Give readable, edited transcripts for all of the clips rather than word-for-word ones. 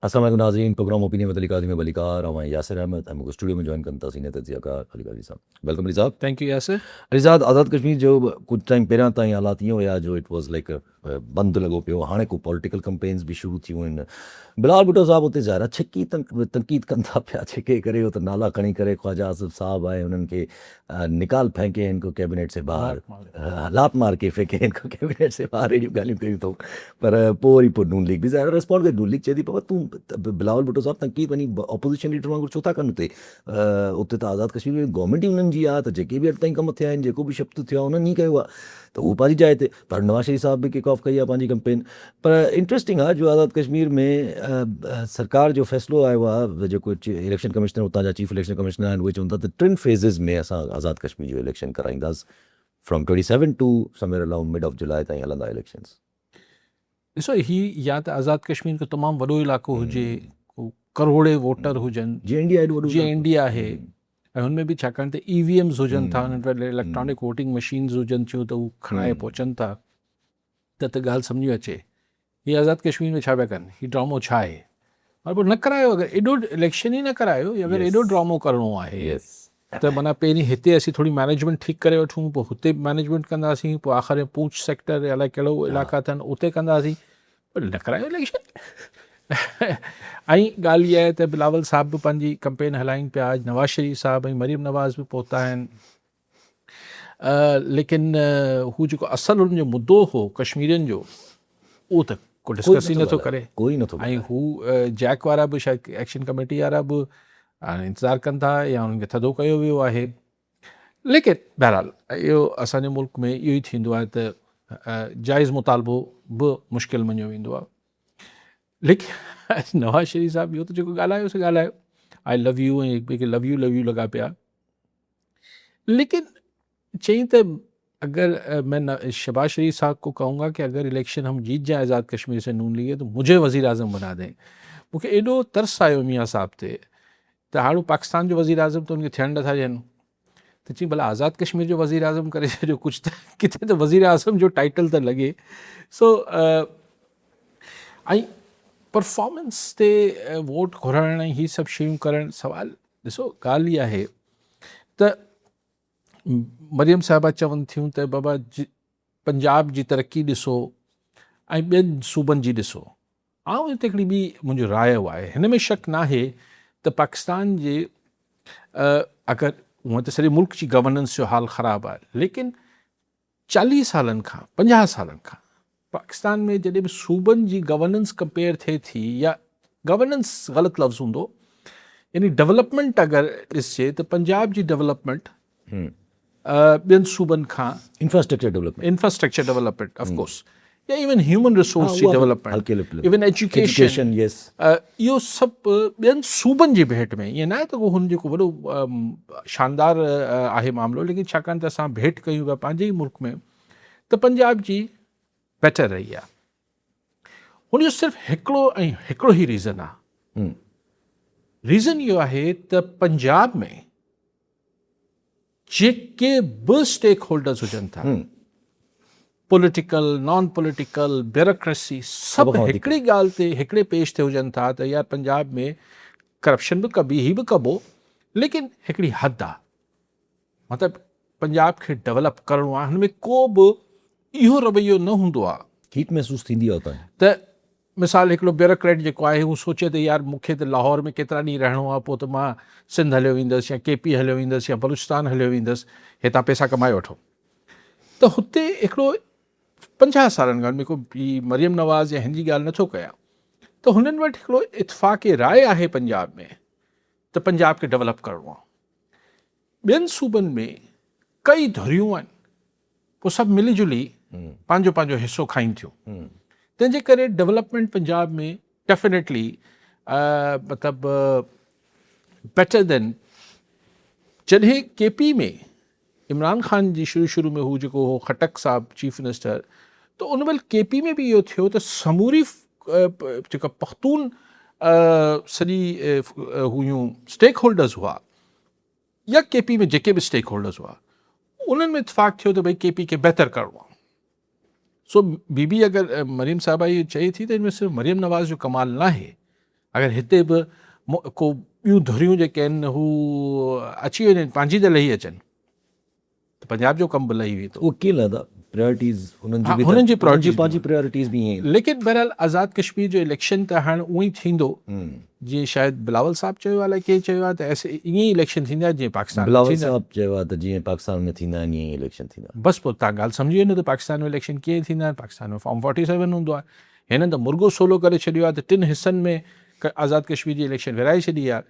السلام عليڪم ناظرين programme opinion with Ali Qazi ۾ ڀليڪار اوهان ياسر احمد ۽ مون کي اسٽوڊيو ۾ جوائن ڪن ٿا سينيئر تجزيه ڪار علي قاضي صاحب welcome Ali صاحب. Thank you Yasir. Ali صاحب آزاد ڪشمير جو ڪجهه ٽائيم پهريان تائين حالات ائين هيا جو it was like بند لڳو پيو هاڻي ڪو پوليٽيڪل ڪمپينز به شروع ٿيون آهن بلاول ڀٽو صاحب اتي ظاهر آهي ڇڪي تنقيد ڪن ٿا پيا ڇڪي ڪري اتي نالا کڻي ڪري خواجه آصف صاحب آهي انهن کي نڪال ڦينڪي ان ڪو ڪيبنيٽ سي باهر لات مار ڪي ڦينڪي ان ڪو ڪيبنيٽ سي باهر اهڙيون ڳالهيون ڪيون اٿئون پر پوء وري پوء نون ليگ به ظاهر ريسپونڊ ڪئي نون ليگ چئي ٿي بابا تون بلاول ڀٽو صاحب تنقيد وڃي اپوزيشن ليڊر وانگر ڇو ٿا ڪن اتي اتي ته آزاد ڪشمير ۾ گورنمينٽ ئي انهن جي آهي ته جيڪي به اڄ تائين ڪم ٿيا آهن جيڪو به شبد ٿيو آهي انهن ئي ڪيو آهي ته هو پنهنجي جاء تي پر نواز شريف صاحب به ڪڪ آف ڪئي آهي پنهنجي ڪمپين پر انٽريسٽنگ آهي جو آزاد ڪشمير ۾ سرڪار جو فيصلو آيو آهي جيڪو اليڪشن ڪمشنر اتان جا چيف اليڪشن ڪمشنر آهن اهي چون ٿا ته ٽن فيزز ۾ اسان آزاد ڪشمير جو اليڪشن ڪرائينداسين from twenty seven to somewhere around mid of July تائين هلندا اليڪشنز. ڏسو هي يا ته آزاد ڪشمير ڪو تمام وڏو علائقو هجي ڪو ڪروڙين ووٽر هجن جيئن انڊيا ايڏو وڏو جيئن انڊيا آهي ۽ هن ۾ به ڇاڪاڻ ته اي وي ايمز هجن ٿا انهن وٽ اليڪٽرانڪ ووٽنگ مشينز هجن ٿيون ته هو کڻائي پهچن ٿا ته ته ڳالهه سمجهه ۾ اچي هي آزاد ڪشمير ۾ ڇا پيا ڪن هي ڊرامو ڇا آهي پر پوء نه ڪرايو اگر ايڏو اليڪشن ئي نه ڪرايو اگر ايڏو ڊرامو ڪرڻو آهي ته معنيٰ پهرين هتي اسين ٿوري مينيجمينٽ ٺيڪ ڪري وٺون پوء هتي مينيجمينٽ ڪنداسين پوء آخر ۾ پونڇ سيڪٽر الائي ڪهڙو علائقا اٿن اتي ڪنداسين پر نه ڪرايو اليڪشن ۽ ڳالهه اها آهي ته بلاول صاحب به پنهنجي ڪمپين هلائين پيا نواز شريف صاحب ۽ مريم نواز به پهتا آهن ليڪن هو جيڪو اصل انهن جو مدو هو ڪشميرين جو اهو ته ڪو ڊسڪس ئي نٿو ڪري ڪوئي نٿو ۽ هو جيڪ وارا به شايد ايڪشن ڪميٽي وارا به هاڻي انتظار ڪن ٿا يا انهن کي ٿڌو ڪيو ويو آهي ليڪن بهرحال اهو اسانجي ملڪ ۾ اهو ئي ٿيندو آهي ته جائز مطالبو به مشڪل مڃيو ويندو آهي ليڪن نواز شريف صاحب اهو ته جيڪو ڳالهايو سو ڳالهايو آئي لو يو ۽ هڪ ٻئي کي لو يو لو يو لڳا پيا लेकिन चाहिए तो अगर मैं शहबाज शरीफ साहब को कहूँगा कि अगर इलेक्शन हम जीत जाए आज़ाद कश्मीर से नून लीग तो मुझे वज़ीर आज़म बना दें। मूंखे एॾो तरस आयो मियाँ साहब ते त हाणे पाकिस्तान जो वज़ीर आज़म त उनखे थियणु नथा ॾियनि त चई भला आज़ाद कश्मीर जो वज़ीर आज़म करे छॾियो कुझु त किथे त वज़ीर आज़म जो टाइटल त लॻे। सो ऐं परफॉर्मेंस ते वोट घुरणु ऐं ही सभु शयूं करणु सवाल ڏسو ڳالهه اها آهي ته مريم صاحبه چون ٿيون ته بابا پنجاب جي ترقي ڏسو ۽ ٻين صوبن جي ڏسو. آئون هتي هڪڙي ٻي منهنجو رايو آهي هن ۾ شڪ ناهي ته پاڪستان جي اگر هونئن ته سڄي ملڪ جي گورننس جو حال خراب آهي ليڪن چاليهه سالن کان 50 سالن کان پاڪستان ۾ جڏهن به صوبن جي گورننس ڪمپيئر ٿئي ٿي يا گورننس غلط لفظ هوندو يعني ڊولپمينٽ اگر ڏسجي ته پنجاب جي ڊولپمينٽ ٻين صوبن کان infrastructure development infrastructure development of course يا ايون هيومن ريسورس جي ڊولپمينٽ ايون ايجوڪيشن اهو سڀ ٻين صوبن جي ڀيٽ ۾ ائين ناهي ته هن جيڪو وڏو شاندار آهي معاملو ليڪن ڇاڪاڻ ته اسان ڀيٽ ڪيون پيا پنهنجي ئي ملڪ ۾ ته پنجاب جي بيٽر رهي آهي هن جو صرف هڪڙو ۽ هڪڙو ئي ريزن آهي ريزن اهو آهي ته پنجاب ۾ جيڪي به اسٽيڪ هولڊرز هجن ٿا پوليٽيڪل نان پوليٽيڪل بيوروڪريسي سڀ هڪڙي ڳالهه تي هڪڙي پيج تي هجن ٿا ته يار پنجاب ۾ ڪرپشن به ڪبي هي به ڪبو ليڪن هڪڙي حد آ مطلب پنجاب کي ڊولپ ڪرڻو آ هن ۾ ڪو به اهو رويو نه هوندو آ هيٽ محسوس ٿيندي آ اتان ته مثال هڪڙو بيوروڪريٽ جيڪو آهي هو سوچي ته يار مون کي ته لاهور ۾ ڪيترا ڏينهن رهڻو آهي پوء ته مان سنڌ هليو ويندس يا ڪي پي هليو ويندس يا بلوچستان هليو ويندس هتان پئسا ڪمائي وٺو ته هتي هڪڙو 50 سالن کان ڪو هي مريم نواز يا هن جي ڳالهه نٿو ڪيان ته هنن وٽ هڪڙو اتفاق راء آهي پنجاب ۾ ته پنجاب کي ڊولپ ڪرڻو آهي ٻين صوبن ۾ ڪئي ڌريون آهن پوء سڀ ملي جلي پنهنجو پنهنجو حصو کائين ٿيون تنهن جي ڪري ڊولپمينٽ پنجاب ۾ ڊيفينيٽلي مطلب بيٽر دين جڏهن ڪي پي ۾ عمران خان جي شروع شروع ۾ هو جيڪو هو خٽڪ صاحب چيف منسٽر ته ان ويل ڪي پي ۾ به اهو ٿيو ته سموري جيڪا پختون سڄي هيون اسٽيڪ هولڊرز هئا يا ڪي پي ۾ جيڪي به اسٽيڪ هولڊرز هئا انهن ۾ اتفاق ٿيو ته ڀئي ڪي پي کي بهتر ڪرڻو آهي سو بي بي اگر مريم صاحبه اهو چئي ٿي ته ان ۾ صرف مريم نواز جو ڪمال ناهي اگر هتي به ڪو ٻيون ڌريون جيڪي آهن هو اچي وڃن پنهنجي ته لهي اچن ته پنجاب جو ڪم به لهي ويندو. اهو ڪيئن لهندا؟ پرائرٽيز انهن جي به هنن جي پرائرٽيز پنهنجي پرائرٽيز به ائين. ليڪن بهرحال آزاد ڪشمير جو اليڪشن ته هاڻ اونئين ٿيندو جيئن شايد بلاول صاحب چيو آهي الائي ڪنهن چيو آهي ته ايسي ائين ئي اليڪشن ٿيندا جيئن پاڪستان ۾ بلاول صاحب چيو آهي ته جيئن پاڪستان ۾ ٿيندا آهن ائين ئي اليڪشن ٿيندا. بس پوء تان ڳالهه سمجهي وڃو ته پاڪستان ۾ اليڪشن ڪيئن ٿيندا آهن پاڪستان ۾ فارم 47 هوندو آهي هنن ته مرڳو سولو ڪري ڇڏيو آهي ته ٽن حصن ۾ آزاد ڪشمير جي اليڪشن ورهائي ڇڏي آهي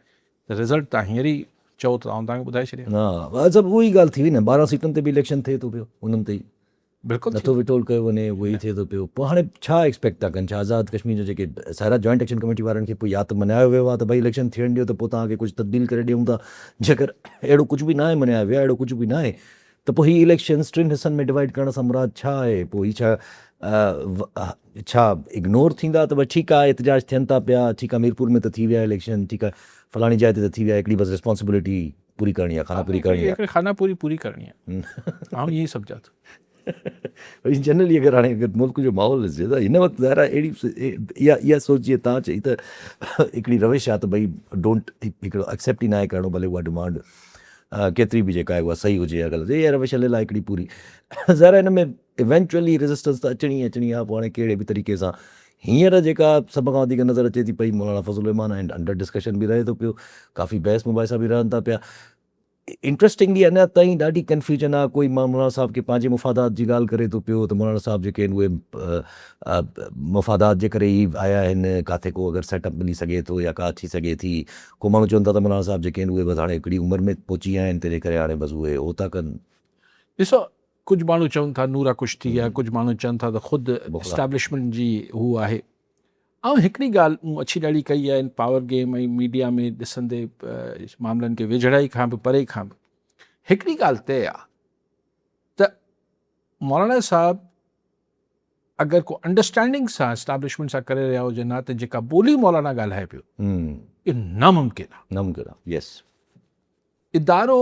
ته رزلٽ تان هينئر ئي چئو ته آئون توهان کي ٻڌائي ڇڏيان. ها سڀ اها ئي ڳالهه ٿي وئي نه 12 سيٽن تي به اليڪشن ٿئي ٿو پيو انهن تي ئي بلڪل نٿو وٽول ڪيو وڃي اهو ئي ٿئي ٿو پيو پوء هاڻي ڇا ايڪسپيڪٽ ٿا ڪن ڇا آزاد ڪشمير جو جيڪي سائرا جوائنٽ ايڪشن ڪميٽي وارن کي پوء يا ته مڃايو ويو آهي ته ڀئي اليڪشن ٿيڻ ڏيو ته پوء توهان کي ڪجهه تبديل ڪري ڏيون ٿا جيڪر اهڙو ڪجهه به ناهي مڃايو ويو اهڙو ڪجهه به ناهي ته پوء هي اليڪشنز ٽن حصن ۾ ڊوائيڊ ڪرڻ سان مراد ڇا آهي؟ پوء هي ڇا ڇا اگنور ٿيندا ته بس ٺيڪ آهي احتجاج ٿين ٿا پيا ٺيڪ آهي ميرپور ۾ ته ٿي ويا اليڪشن ٺيڪ آهي فلاڻي جاء تي ته ٿي ويا هڪڙي بس ريسپانسبلٽي پوري ڪرڻي آهي خانه پوري ڪرڻي آهي. هڪڙي خانه پوري پوري ڪرڻي آهي آئون ائين ئي سمجهان ٿو. وري جنرلي اگر هاڻي اگر ملڪ جو ماحول ڏسجي ته هن وقت ظاهر آهي اهڙي اها اها سوچ جيئن توهان چئي ته هڪڙي روش آهي ته ڀئي don't هڪڙو ايڪسيپٽ ئي ناهي ڪرڻو ڀلي اها ڊمانڊ ڪيتري به جيڪا آهي اها صحيح هجي يا غلط هجي اها روش هليل آهي هڪڙي پوري ظاهر آهي هن ۾ ايونچوئلي ريزسٽنس ته اچڻي ئي اچڻي آهي پوء هاڻي ڪهڙي به طريقي سان هينئر جيڪا سڀ کان وڌيڪ نظر اچي ٿي پئي مولانا فضل الرحمان آهن انڊر ڊسڪشن به رهي ٿو پيو ڪافي بحث مباحثا به رهن ٿا پيا انٽرسٽنگلي اڃا تائين ڏاڍي ڪنفيوجن آهي ڪوئي مولانا صاحب کي پنهنجي مفادات جي ڳالهه ڪري ٿو پيو ته مولانا صاحب جيڪي آهن اهي مفادات جي ڪري ئي آيا آهن ڪاٿي ڪو اگر سيٽ اپ ملي سگهي ٿو يا ڪا ٿي سگهي ٿي ڪو ماڻهو چون ٿا ته مولانا صاحب جيڪي آهن اهي بس هاڻي هڪڙي عمر ۾ پهچي ويا آهن تنهنجي ڪري هاڻي بس اهي هو ٿا ڪن. ڏسو ڪجهه ماڻهو چون ٿا نورا ڪشتي آهي ڪجهه ماڻهو چون ٿا ته خود اسٽيبلشمينٽ جي هو آهي. آئون هڪڙي ڳالهه مون اڇي ڏاڙهي ڪئي آهي ان پاور گيم ۽ ميڊيا ۾ ڏسندي معاملن کي ويجهڙائي کان به پري کان به هڪڙي ڳالهه طئي آهي ته مولانا صاحب اگر ڪو انڊرسٽينڊنگ سان اسٽيبلشمينٽ سان ڪري رهيا هجن ها ته جيڪا ٻولي مولانا ڳالهائي پيو اهو ناممڪن آهي. ناممڪن آهي يس. ادارو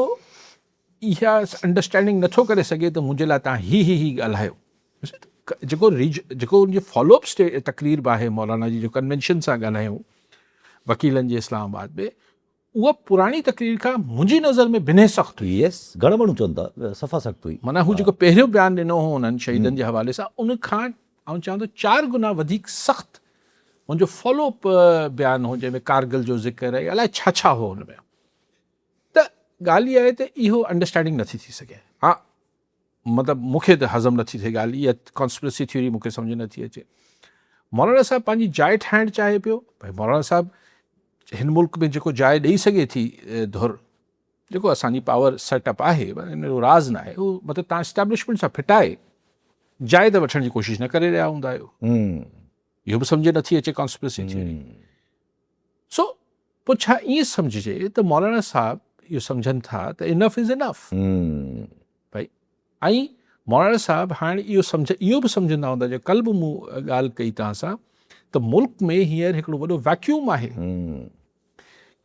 اها انڊرسٽينڊنگ نٿو ڪري سگهي ته منهنجي لاء تان هي هي هي ڳالهايو جيڪو ريج جيڪو ان جي فالو اپ تقرير به آهي مولانا جي جو ڪنوينشن سان ڳالهايو وڪيلن جي اسلام آباد ۾ اها پراڻي تقرير کان منهنجي نظر ۾ بنهه سخت هئي. يس گهڻا ماڻهو چون ٿا صفا سخت هئي. معنيٰ هو جيڪو پهريون بيان ڏنو هو انهن شهيدن جي حوالي سان ان کان آئون چوان ٿو چار گنا وڌيڪ سخت هن جو فالو اپ بيان هو جنهن ۾ ڪارگل جو ذڪر ۽ الائي ڇا ڇا هو ان ۾ ته ڳالهه اها آهي ته اهو انڊرسٽينڊنگ نٿي ٿي سگهي ها مطلب مون کي ته هضم نٿي ٿئي ڳالهه اها ڪانسپرسي ٿيوري مون کي سمجهه نٿي اچي مولانا صاحب پنهنجي جاء ٺاهڻ چاهي پيو ڀئي مولانا صاحب هن ملڪ ۾ جيڪو جاء ڏئي سگهي ٿي ڌر جيڪو اسان جي پاور سيٽ اپ آهي ان جو راز نه آهي اهو مطلب تان اسٽيبلشمينٽ سان ڦٽائي جاء ته وٺڻ جي ڪوشش نه ڪري رهيا هوندا آهيو اهو به سمجهه نٿي اچي ڪانسپرسي ٿيوري سو پوء ڇا ائين سمجهجي ته مولانا صاحب اهو سمجهن ٿا ته انف از انف ڀئي ۽ مولانا صاحب هاڻي اهو سمجھ اهو به سمجهندا هوندا جو ڪل به مون ڳالهه ڪئي توهان سان ته ملڪ ۾ هينئر هڪڙو وڏو ويڪيوم آهي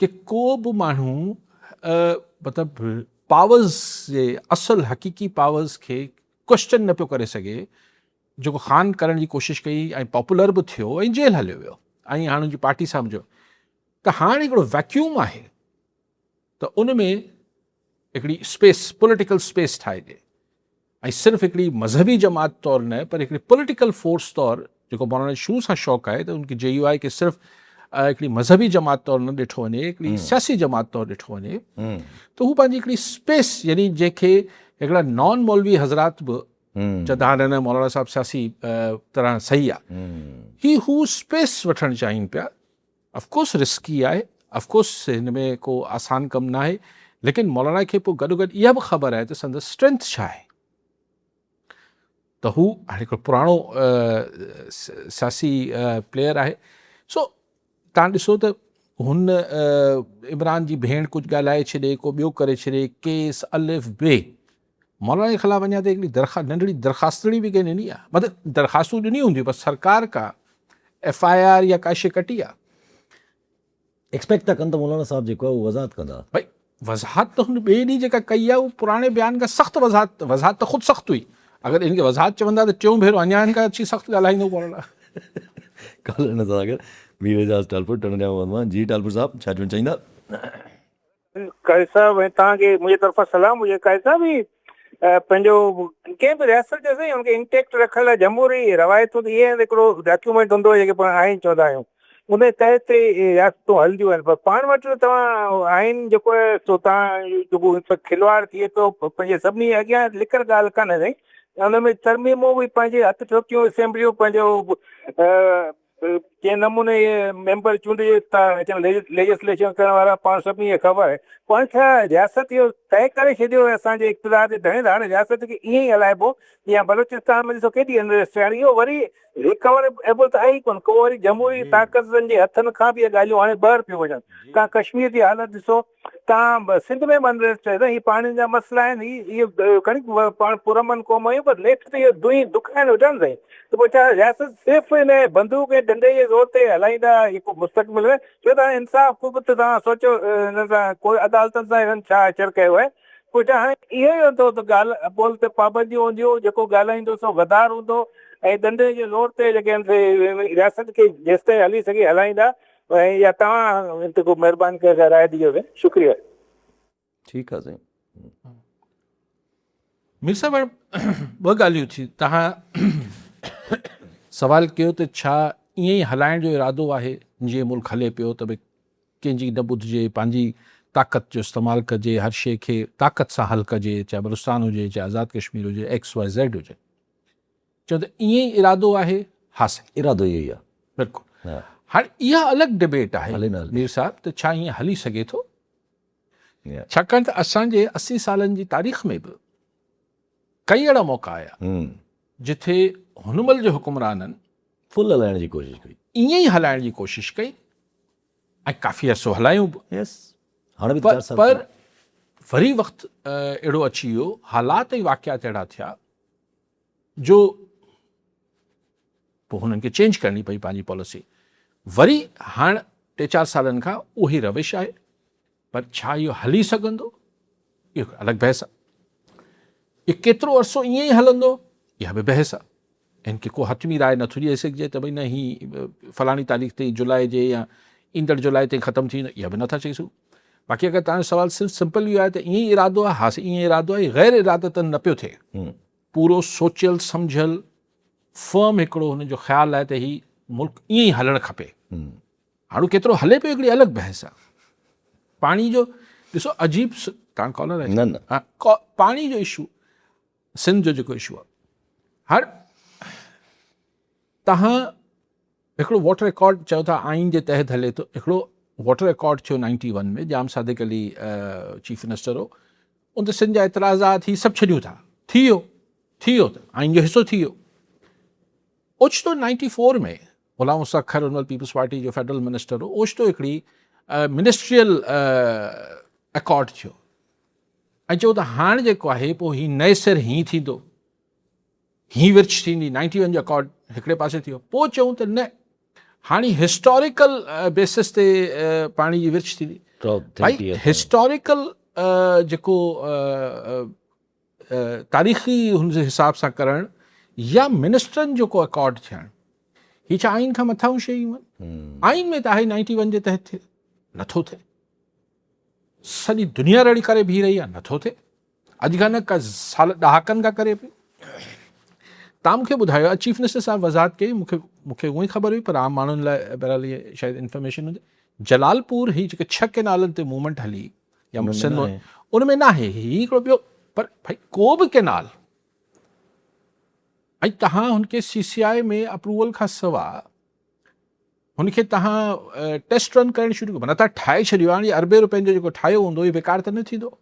ڪي ڪو به ماڻهو مطلب پاورز جي اصل حقيقي پاورز کي ڪوشچن نه پيو ڪري سگهي جيڪو خان ڪرڻ جي ڪوشش ڪئي ۽ پاپولر به ٿيو ۽ جيل هليو ويو ۽ هاڻ ان جي پارٽي سان جو ته هاڻ هڪڙو ويڪيوم آهي ته ان ۾ هڪڙي اسپيس پوليٽيڪل اسپيس ٺاهجي ۽ صرف هڪڙي مذهبي جماعت طور نه پر هڪڙي پوليٽيڪل فورس طور جيڪو مولانا شروع سان شوق آهي ته ان کي جي يو آء کي صرف هڪڙي مذهبي جماعت طور نه ڏٺو وڃي هڪڙي سياسي جماعت طور ڏٺو وڃي ته هو پنهنجي هڪڙي اسپيس يعني جنهن کي هڪڙا نان مولوي حضرات به چوندا ها نه نه مولانا صاحب سياسي طرح صحيح آ هي هو اسپيس وٺڻ چاهين پيا افڪورس رسڪي آهي افڪورس هن ۾ ڪو آسان ڪم ناهي ليڪن مولانا کي پوء گڏو گڏ اها به خبر آهي ته سندس اسٽرينٿ ڇا آهي ته هو هاڻي هڪڙو پراڻو سياسي پليئر آهي سو تان ڏسو ته هن عمران جي ڀيڻ ڪجهه ڳالهائي ڇڏي ڪو ٻيو ڪري ڇڏي ڪيس الف بي مولانا جي خلاف اڃا تائين هڪڙي درخواست ننڍڙي درخواستڙي به ڪنهن ڏني آهي مطلب درخواستون ڏني هونديون پر سرڪار ڪا ايف I R يا ڪا شي ڪٽي آهي. ايڪسپيڪٽ ٿا ڪن ته مولانا صاحب جيڪو آهي اهو وضاحت ڪندا. ڀئي وضاحت ته هن ٻئي ڏينهن جيڪا ڪئي آهي اهو پراڻي بيان کان سخت وضاحت وضاحت ته خود سخت هئي اگر ان کي وضاحت چوندا ته ٽيون ڀيرو اڃا هن کان اچي سخت ڳالهائيندو مولانا. ڪالهه هن سان گڏ مير اعجاز ٽالپر ٽنڊو ڄام محمد مان. جي ٽالپر صاحب ڇا چوڻ چاهيندا؟ قاضي صاحب ۽ توهان کي منهنجي طرفان سلام هجي. قاضي صاحب هي پنهنجو ڪنهن به رياست جو سائين ان کي انٽيڪٽ رکڻ لاء جمهوري روايتون ته اهي آهن ته هڪڙو ڊاڪيومينٽ هوندو آهي جيڪي پاڻ آئين چوندا آهيون ان تحت رياستون هلنديون آهن پر پاڻ وٽ توهان آئين جيڪو آهي سو توهان جيڪو کلواڙ ٿئي پيو پنهنجي سڀني اڳيان لڪل ڳالهه ڪانهي سائين ان ۾ ترميمون به پنهنجي هٿ ٺوڪيون اسيمبليون پنهنجو ڪنهن نموني اهي ميمبر چونڊجي ٿا اچن ليجسليشن ڪرڻ وارا پاڻ سڀني کي خبر آهي پاڻ ڇا رياست اهو طئي ڪري ڇڏيو آهي اسان جي اقتدار جي ڌڻي ته هاڻي رياست کي ائين ئي هلائبو يا بلوچستان ۾ ڏسو ڪيڏي انريسٽ آهي اهو وري ريڪور ايبل ته آهي ئي ڪونه ڪو وري جمهوري طاقتن جي هٿن کان به اهي ڳالهيون هاڻي ٻاهر پيون وڃن تان ڪشمير جي حالت ڏسو تان سنڌ ۾ به انريسٽ آهي هي پاڻين جا مسئلا آهن هي اهي کڻي پاڻ پرامن قوم آهيون پر نيٺ ته اهي دونهين دکائن وٺن سائين ته پوء ڇا رياست صرف ان بندوق ۽ ڏنڊي جي زور تي هلائيندا هي ڪو مستقبل ۾ ڇو ته هاڻي انصاف به ته توهان سوچيو هنن سان ڪو عدالتن سان هنن ڇا اچر ڪيو آهي پوء ڇا هاڻي اهو ئي هوندو ته ڳالهه ٻولهه تي پابنديون هونديون جيڪو ڳالهائيندو سو غدار هوندو ۽ ڏنڊي جي زور تي جيڪي آهن سي رياست کي جيستائين هلي سگهي هلائيندا ۽ يا توهان ان تي ڪو مهرباني ڪري ڪا راء ڏجو سائين شڪريه. ٺيڪ آ سائين. مير صاحب هاڻي ٻه ڳالهيون ٿي توهان سوال ڪيو ته ڇا ائين ئي هلائڻ جو ارادو آهي جيئن ملڪ هلي پيو ته ڀئي ڪنهن جي نه ٻڌجي پنهنجي طاقت جو استعمال ڪجي هر شيء کي طاقت سان حل ڪجي چاهي بلوچستان هجي چاهي آزاد ڪشمير هجي ايڪس وائي زيڊ هجي چيو ته ائين ئي ارادو آهي؟ ها سائين. ارادو اهو ئي آهي. بلڪل. هاڻي اها الڳ ڊبيٽ آهي مير صاحب ته ڇا ائين هلي سگهي ٿو؟ ڇاڪاڻ ته اسان جي 80 سالن جي تاريخ ۾ به ڪئي اهڙا موقعا آيا جٿي هن مهل جي حڪمرانن فل هلائڻ جي ڪوشش ڪئي. ائين ئي هلائڻ جي ڪوشش ڪئي ۽ ڪافي عرصو هلايون به. هاڻي به 4 سال پر وري وقت اهڙو اچي ويو، حالات ۽ واقعات اهڙا ٿيا جو پوء هنن کي چينج ڪرڻي پئي پنهنجي پاليسي. وري هاڻ ٽي چار سالن کان اهي روش آهي پر ڇا اهو هلي سگهندو اهو الڳ بحث آهي. اهو ڪيترو عرصو ائين ئي هلندو اها به بحث آهي. هن کي ڪو حتمي راء نٿو ڏئي سگهجي ته ڀئي نه هي فلاڻي تاريخ تائين جولاء جي يا ايندڙ جولاء تائين ختم ٿي ويندو اها به نٿا چئي سگهون. باقي اگر توهان جو سوال صرف سمپل اهو آهي ته ائين ئي ارادو آهي ها ائين ارادو آهي غير ارادتن نه پيو ٿئي. پورو سوچيل سمجهيل فرم هڪڙو هن جو خيال آهي ته هي ملڪ ائين ئي هلڻ کپي. هاڻ هو ڪيترو هلي پيو هڪڙي الڳ بحث آهي. پاڻي جو ڏسو عجيب تان ڪالر آهي نه نه ها پاڻي جو اشو سنڌ جو جيڪو اشو آهي هاڻ تهان هڪڙو واٽر ايڪارڊ چئو ٿا آئين جي تحت هلي ٿو هڪڙو واٽر ايڪارڊ ٿيو ninety one ۾ Jam Sadiq Ali chief minister هو ان تي سنڌ جا اعتراضات هي سڀ ڇڏيون ٿا ٿي ويو ٿي ويو ته آئين جو حصو ٿي ويو اوچتو نائنٽي فور ۾ غلام مصطفيٰ کر ان وقت پيپلز پارٽي جو فيڊرل منسٽر هو اوچتو هڪڙي منسٽريل ايڪارڊ ٿيو ۽ چيو ته هاڻ جيڪو آهي پوء هي نئين سر هي ٿيندو هي ورڇ ٿيندي، نائنٽي ون جو اڪارڊ هڪڙي پاسي ٿي ويو، پوء چئون ته نه هاڻي هسٽاريڪل بيسس تي پاڻي جي ورڇ ٿيندي. ڀائي هسٽاريڪل جيڪو تاريخي هن جي حساب سان ڪرڻ يا منسٽرن جو ڪو اڪارڊ ٿيڻ هي ڇا آئين کان مٿانهون شيون آهن؟ آئين ۾ ته آهي نائنٽي ون جي تحت ٿئي نٿو ٿئي، سڄي دنيا رڙي ڪري بيهي رهي آهي نٿو ٿئي. اڄ کان نه ڪا سال ڏهاڪن کان ڪري پئي. تان مونکي ٻڌايو آهي چيف منسٽر صاحب وضاحت ڪئي مونکي مونکي اونئي خبر هئي پر عام ماڻهن لاء بهرحال هي شايد انفارميشن هجي جلال پور هي جيڪي 6 ڪينالن تي موومينٽ هلي يا سنڌ ان ۾ ناهي هي هڪڙو ٻيو پر ڀائي ڪو به ڪينال ۽ تهان هن کي سي سي آء ۾ اپروول کان سوا هن کي تهان ٽيسٽ رن ڪرڻ شروع ڪيو معنيٰ تهان ٺاهي ڇڏيو هاڻي اربين روپين جو جيڪو ٺاهيو هوندو هي بيڪار ته نه ٿيندو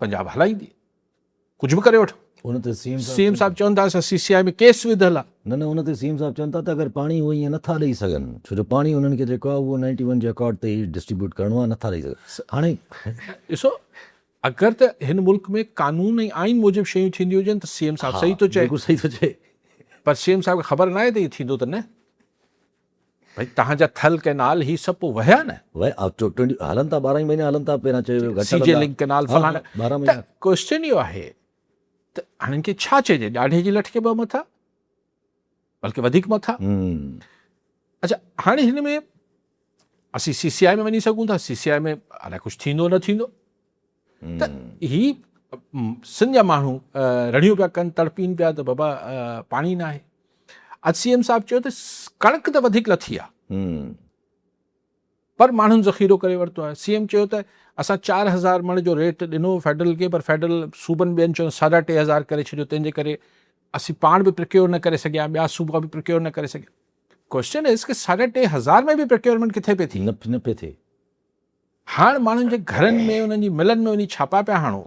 پنجاب هلائيندي ڪجهه به ڪري وٺو. ان تي سي ايم سي ايم صاحب چون ٿا اسان سي سي آء ۾ ڪيس وڌل آ. نه نه ان تي سي ايم صاحب چون ٿا ته اگر پاڻي هو ائين نٿا ڏئي سگهن ڇو جو پاڻي انهن کي جيڪو آ اهو نائنٽي ون جي اڪارڊ تي ئي ڊسٽريبيوٽ ڪرڻو آ نٿا ڏئي سگهن هاڻي. ڏسو اگر ته هن ملڪ ۾ قانون ۽ آئين موجب شيون ٿينديون هجن ته سي ايم صاحب صحيح ٿو چئي. بلڪل صحيح ٿو چئي. پر سي ايم صاحب کي خبر ناهي ته اهو ٿيندو ته نه. ڀئي تهان جا ٿل ڪئنال هي سڀ پوء وهيا نه. وهيا ٽوئنٽي هلن ٿا 12 ئي مهينا هلن ٿا پهريان چيو ويو گهٽ سي جي لنڪ ڪئنال فلاڻا 12 مهينا. ته ڪوئسچن اهو آهي ته هنن کي ڇا چئجي ڏاڍي جي لٺ کي ٻه مٿا بلڪه وڌيڪ مٿا. اڇا هاڻي هن ۾ اسين سي سي آء ۾ وڃي سگهون ٿا، سي سي آء ۾ الائي ڪجهه ٿيندو نه ٿيندو. ته هي سنڌ جا ماڻهو رڙيون پيا ڪن، تڙپين پيا ته بابا پاڻي ناهي. اڄ سي ايم صاحب چيو ته ڪڻڪ ته وڌيڪ لٿي آهي پر ماڻهن ذخيرو ڪري ورتو آهي. سي ايم چيو ته اسان 4000 مڻ جو ريٽ ڏنو فيڊرل کي پر فيڊرل صوبن ٻين چيو 3500 ڪري ڇڏيو، تنهن جي ڪري اسين پاڻ به پرڪيور نه ڪري سگهيا، ٻيا صوبا به پرڪيور نه ڪري سگهيا. ڪوئسچن از ڪه 3500 ۾ به پرڪيورمينٽ ڪٿي پئي ٿي؟ نه پئي ٿئي. هاڻ ماڻهن جي گهرن ۾ انهن جي ملن ۾ وڃي ڇاپا پيا هڻو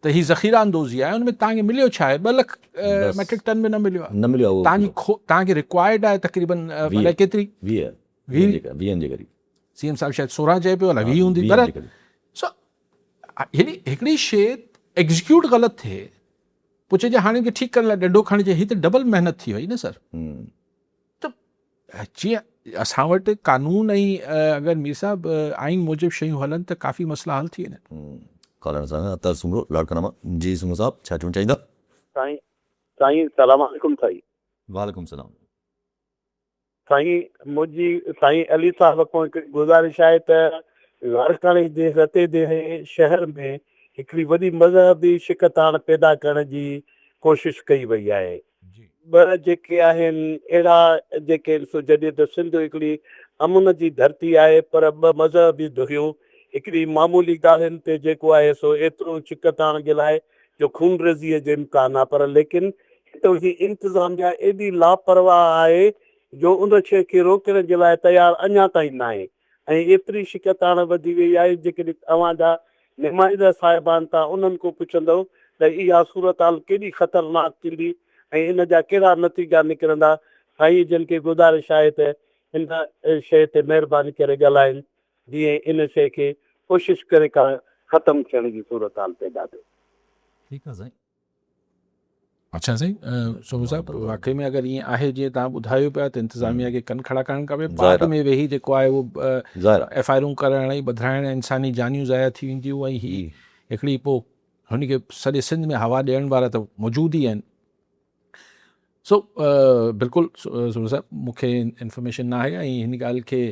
ته هي ذخيره اندوزي آهي، ان ۾ توهان کي مليو ڇا آهي؟ 2 لک ميٽرڪ ٽن به نه مليو آهي. نه مليو آهي. توهان جي توهان کي رڪوائرڊ آهي تقريبن الائي ڪيتري؟ 20 ويهن جي قريب. سي ايم صاحب شايد 16 چئي پيو الائي 20 هوندي پر سو يعني هڪڙي شيء ايگزيڪيوٽ غلط ٿئي پوء چئجي هاڻي ان کي ٺيڪ ڪرڻ لاء ڏنڊو کڻجي، هي ته ڊبل محنت ٿي وئي نه سر. ته جيئن اسان وٽ قانون ۽ اگر مير صاحب آئين موجب شيون هلن ته ڪافي مسئلا حل ٿي وڃن. ڪالر سان اطهر سومرو لاڙڪاڻا مان. جي سومرو صاحب ڇا چوڻ چاهيندا. سائين سائين سلام عليڪم سائين. وعليڪم سلام. سائين منهنجي سائين علي صاحب کان هڪڙي گذارش آهي ته لاڙڪاڻي جي رتي ديهي شهر ۾ هڪڙي وڏي مذهبي شڪتاڻ پيدا ڪرڻ جي ڪوشش ڪئي وئي آهي. ٻه جيڪي آهن اهڙا جيڪي سو جڏهن ته سنڌ هڪڙي امن جي ڌرتي آهي پر ٻه مذهبي ڌريون هڪڙي معمولي ڳالهين تي جيڪو آهي سو ايترو ڇڪتاڻ جي لاء جو خونريزيء جو امڪان آهي پر ليڪن هتان جي انتظاميا ايڏي لاپرواهه آهي جو ان شيء کي روڪڻ جي لاء تيار اڃا تائين ناهي ۽ ايتري شڪتاڻ وڌي وئي آهي جيڪڏهن اوهان جا نمائنده صاحبان تان انهن کان پڇندؤ ته اها صورتحال ڪيڏي خطرناڪ ٿيندي ۽ ان جا ڪهڙا نتيجا نڪرندا سائين جن کي گذارش آهي ته ان شيء تي مهرباني ڪري ڳالهائين جيئن ان شيء کي ڪوشش ڪري ڪا ختم ٿيڻ جي صورتحال پيدا ٿئي. ٺيڪ آ سائين. اڇا سائين سومرو صاحب واقعي ۾ اگر ائين آهي جيئن توهان ٻڌايو پيا ته انتظاميا کي ڪن کڙا ڪرڻ کپي بعد ۾ ويهي جيڪو آهي اهو ايف I آرون ڪرڻ ۽ ٻڌرائڻ انساني جانيون ضايع ٿي وينديون ۽ هي هڪڙي پوء هن کي سڄي سنڌ ۾ هوا ڏيڻ وارا ته موجود ئي آهن سو بلڪل سومرو صاحب مون کي انفارميشن نه آهي ۽ هن ڳالهه کي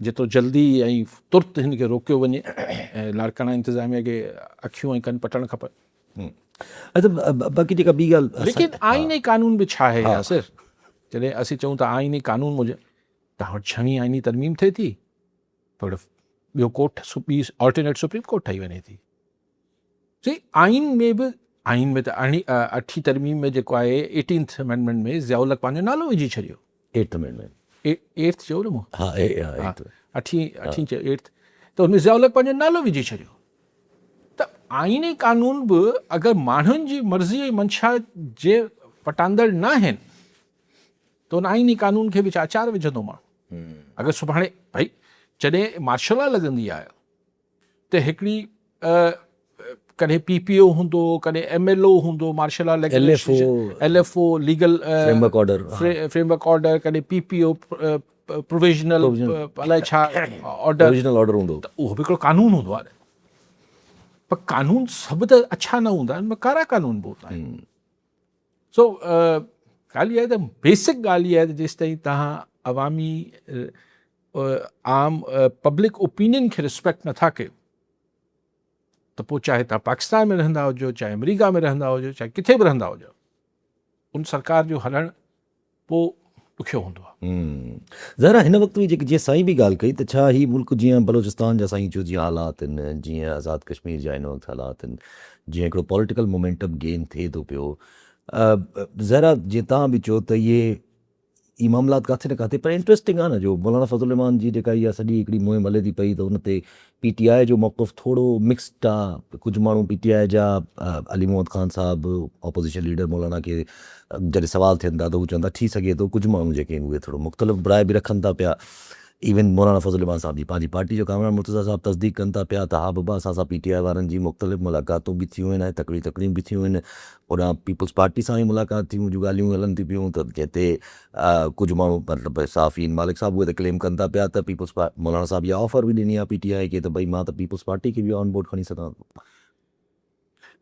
جيترو جلدي ۽ ترت هن کي روڪيو وڃي ۽ لاڙڪاڻا انتظاميا کي اکيون ۽ ڪن پٽڻ کپن. اچا باقي جيڪا ٻي ڳالهه ليڪن آئين ۽ قانون به ڇا آهي ياسر جڏهن اسين چئون ته آئين ۽ قانون موجب توهان وٽ ڇويهين آئيني ترميم ٿئي ٿي پر ٻيو ڪورٽ ٻي آلٽرنيٽ سپريم ڪورٽ ٺهي وڃي ٿي سي آئين ۾ به آئين ۾ ته اٺين ترميم ۾ جيڪو آهي ايٽينٿ امينڊمينٽ ۾ ضياء الحق پنهنجو نالو وجهي ڇڏيو. Eighth amendment. ايٽٿ چيو نه مون. ها ايٽٿ. اٺين اٺين چيو ايٽٿ ته ان ۾ ضياء الحق پنهنجو نالو وجهي ڇڏيو ته آئيني قانون به اگر ماڻهن جي مرضي ۽ منشا جي پٽاندڙ ناهن ته ان آئيني قانون کي به اچار وجهندو ماڻهو. اگر سڀاڻي ڀئي جڏهن مارشل لا لڳندي آهي ته هڪڙي ڪڏهن پي پي او هوندو ڪڏهن ايم ايل او هوندو martial law L F O legal framework order ڪڏهن پي پي او پروويزنل الائي ڇا آرڊر پروويزنل آرڊر هوندو ته اهو به هڪڙو قانون هوندو آهي پر قانون سڀ ته اڇا نه هوندا آهن ڪارا قانون به هوندا آهن سو ڳالهه اها آهي ته بيسڪ ڳالهه اها آهي ته جيستائين توهان عوامي عام پبلڪ اوپينين کي ريسپيڪٽ نٿا ڪيو ته پوء چاهي توهان پاڪستان ۾ رهندا هجو چاهي آمريڪا ۾ رهندا هجو چاهي ڪٿي به رهندا هجو ان سرڪار جو هلڻ پوء ڏکيو هوندو آهي. ظاهر آهي هن وقت به جيڪي جيئن سائين به ڳالهه ڪئي ته ڇا هي ملڪ جيئن بلوچستان جا سائين چيو جيئن حالات آهن جيئن آزاد ڪشمير جا هن وقت حالات آهن جيئن هڪڙو پوليٽيڪل مومينٽم گين ٿئي ٿو پيو ظاهر آهي جيئن توهان به چيو ته اهي اهي معاملات ڪاٿي نه ڪاٿي پر انٽريسٽنگ آهي نه جو مولانا فضل الرحمان جي جيڪا اها سڄي هڪڙي مهم هلي ٿي پئي ته ان تي پي ٽي آء جو موقف ٿورو مڪسڊ آهي ڪجهه ماڻهو پي ٽي آء جا علي محمد خان صاحب اپوزيشن ليڊر مولانا کي جڏهن سوال ٿين ٿا ته هو چون ٿا ٿي سگهي ٿو ڪجهه ماڻهو جيڪي آهن اهي ٿورو مختلف راء به رکن ٿا پيا ايون مولانا فضل الرحمان صاحب جي پنهنجي پارٽي جو ڪامران مرتضيٰ صاحب تصديق ڪن ٿا پيا ته ها بابا اسان سان پي ٽي آء وارن جي مختلف ملاقاتون به ٿيون آهن ۽ تڪڙيون تڪڙيون به ٿيون آهن هوڏانهن پيپلز پارٽي سان به ملاقات ٿيون جون ڳالهيون هلن ٿيون پيون ته جنهن تي ڪجهه ماڻهو مطلب صحافين مالڪ صاحب اهي ته ڪليم ڪن ٿا پيا ته پيپلز مولانا صاحب اها آفر به ڏني آهي پي ٽي آء کي ته ڀئي مان ته پيپلز پارٽي کي به آن بورڊ کڻي سگهان ٿو.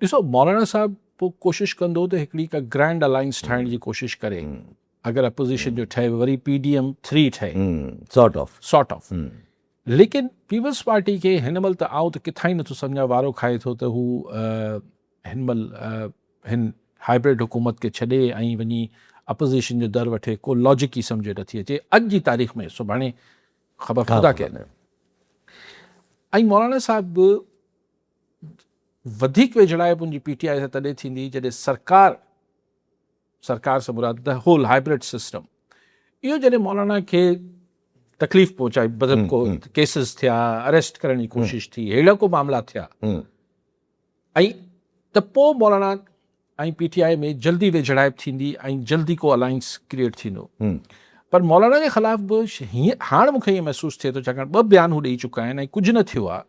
ڏسو مولانا صاحب پوء ڪوشش ڪندو ته هڪڙي ڪا گرينڊ الائنس ٺاهڻ جي ڪوشش ڪري. اگر اپوزيشن جو ٺهي وري پي ڊي ايم ٿري ٺهي. Sort of. Sort of. ليڪن پيپلز پارٽي کي هن مهل ته آئون ته ڪٿان ئي نٿو سمجهان وارو کائي ٿو ته هو هن مهل هن هائبرڊ حڪومت کي ڇڏي ۽ وڃي اپوزيشن جو در وٺي ڪو لاجڪ ئي سمجهه نٿي اچي اڄ جي تاريخ ۾ سڀاڻي خبر خدا کي ۽ مولانا صاحب به وڌيڪ ويجهڙائپ ان جي پي ٽي آء سان تڏهن ٿيندي جڏهن سرڪار سرڪار سان مراد the whole hybrid system اهو جڏهن مولانا کي تڪليف پهچائي مطلب ڪو ڪيسز ٿيا اريسٽ ڪرڻ جي ڪوشش ٿي اهڙا ڪو معاملا ٿيا ۽ ته پوء مولانا ۽ پي ٽي آء ۾ جلدي ويجهڙائپ ٿيندي ۽ جلدي ڪو الائنس ڪريئيٽ ٿيندو پر مولانا جي خلاف به هاڻ مونکي ائين محسوس ٿئي ٿو ڇاڪاڻ ٻه بيان هو ڏئي چڪا آهن ۽ ڪجهه نه ٿيو آهي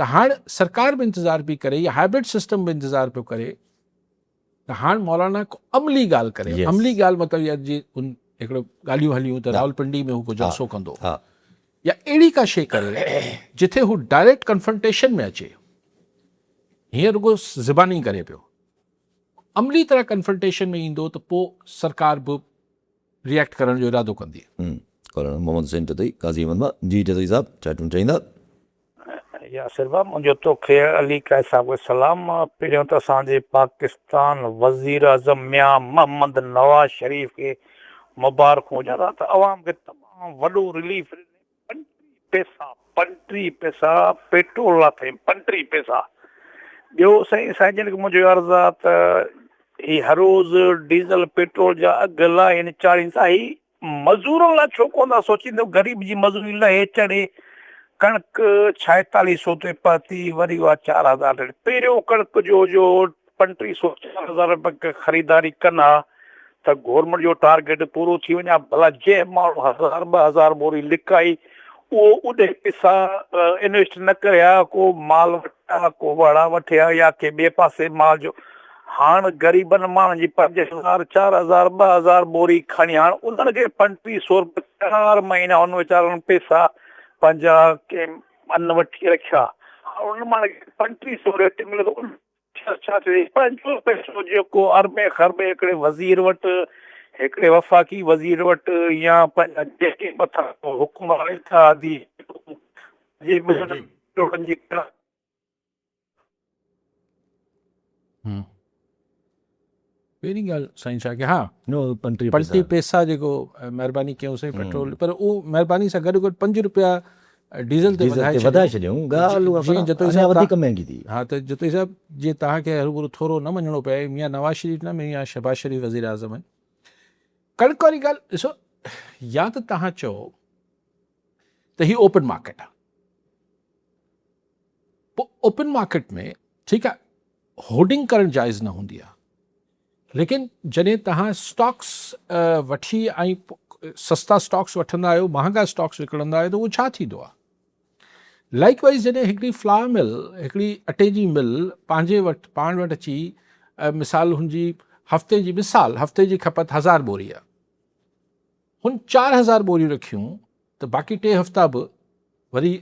ته هاڻ سرڪار به انتظار پئي ڪري يا هائبرڊ سسٽم به انتظار پيو ڪري ته هاڻ مولانا ڪو عملي ڳالهه ڪري عملي ڳالهه مطلب يا جي ان هڪڙو ڳالهيون هليون ته راولپنڊي ۾ هو ڪو جلسو ڪندو يا اهڙي ڪا شيء ڪري جتي هو ڊائريڪٽ ڪنفرنٽيشن ۾ اچي هينئر رڳو زباني ڪري پيو عملي طرح ڪنفرنٽيشن ۾ ايندو ته پوء سرڪار به ريئيڪٽ ڪرڻ جو ارادو ڪندي. مولانا محمد حسين جتوئي قاضي احمد مان جي جتوئي صاحب ڇا چوڻ چاهيندا. ياسر ڀاء منهنجو توکي علي قائد صاحب کي سلام پهريون ته اسان جي پاڪستان وزير اعظم ميان محمد نواز شريف کي مبارڪون هجن ته عوام کي تمام وڏو رليف ڏني 35 پئسا 35 پئسا پيٽرول لاٿائين 35 پئسا ٻيو سائين سائين جن کي منهنجو عرض آ ته هي هر روز ڊيزل پيٽرول جا اگهه لاهين چاڙهين ٿا هي مزورن لاء ڇو ڪونه ٿا سوچين ته غريب جي مزوري لهي چڙهي ڪڻڪ ڇائيتاليهه سو تي پهتي وري اها 4000 تي پهريون ڪڻڪ جو جو 35 سو 4000 رپيا خريداري ڪن ها ته گورنمينٽ جو ٽارگيٽ پورو ٿي وڃي ها ڀلا جنهن ماڻهو هزار 2000 ٻوري لڪائي اهو اڏي پيسا انويسٽ نه ڪري ها ڪو مال وٺي ها ڪو وڙا وٺي ها يا ڪي ٻئي پاسي مال جو هاڻ غريبن ماڻهن جي 5000 4000 2000 ٻوري کڻي هاڻ انهن کي 35 سو روپيا چار مهينا انهن ويچارن پيسا پنهنجا ڪي ان وٺي رکيا هاڻ انهن ماڻهن کي 35 سو ريٽ ملي ته ڇا ٿيو پنهنجو پئسو جيڪو اربين خربين هڪڙي وزير وٽ هڪڙي وفاقي وزير وٽ يا پنهنجا جيڪي مٿان حڪمران اتحادي جي ڪروڙن جي پهرين ڳالهه سائين ڇا ڪي ها 35 پئسا جيڪو مهرباني ڪيون سائين پيٽرول پر اهو مهرباني سان گڏ گڏ 5 روپيا ڊيزل تي وڌائي ڇڏيائون ڳالهه اها جتوئي صاحب وڌيڪ مهنگي ٿي ها ته جتوئي صاحب جي توهان کي هروڀرو ٿورو نه مڃڻو پئي ميان نواز شريف نه ميان شهباز شريف وزير اعظم آهن ڪڻڪ واري ڳالهه ڏسو يا ته توهان چئو ته هي اوپن مارڪيٽ آهي پوء اوپن مارڪيٽ ۾ ٺيڪ آهي هورڊنگ ڪرڻ جائز نه هوندي آهي ليڪن جڏهن توهان اسٽاڪس وٺي ۽ سستا اسٽاڪس وٺندا آهيو مهانگا اسٽاڪس وڪڻندا آهيو ته اهو ڇا ٿيندو آهي لائڪ وائز جڏهن هڪڙي فلاور مل هڪڙي اٽي جي مل پنهنجي وٽ پاڻ وٽ اچي مثال هن جي هفتي جي مثال هفتي جي کپت 1000 ٻوري آهي هن 4000 ٻوريون رکيون ته باقي ٽي هفتا به وري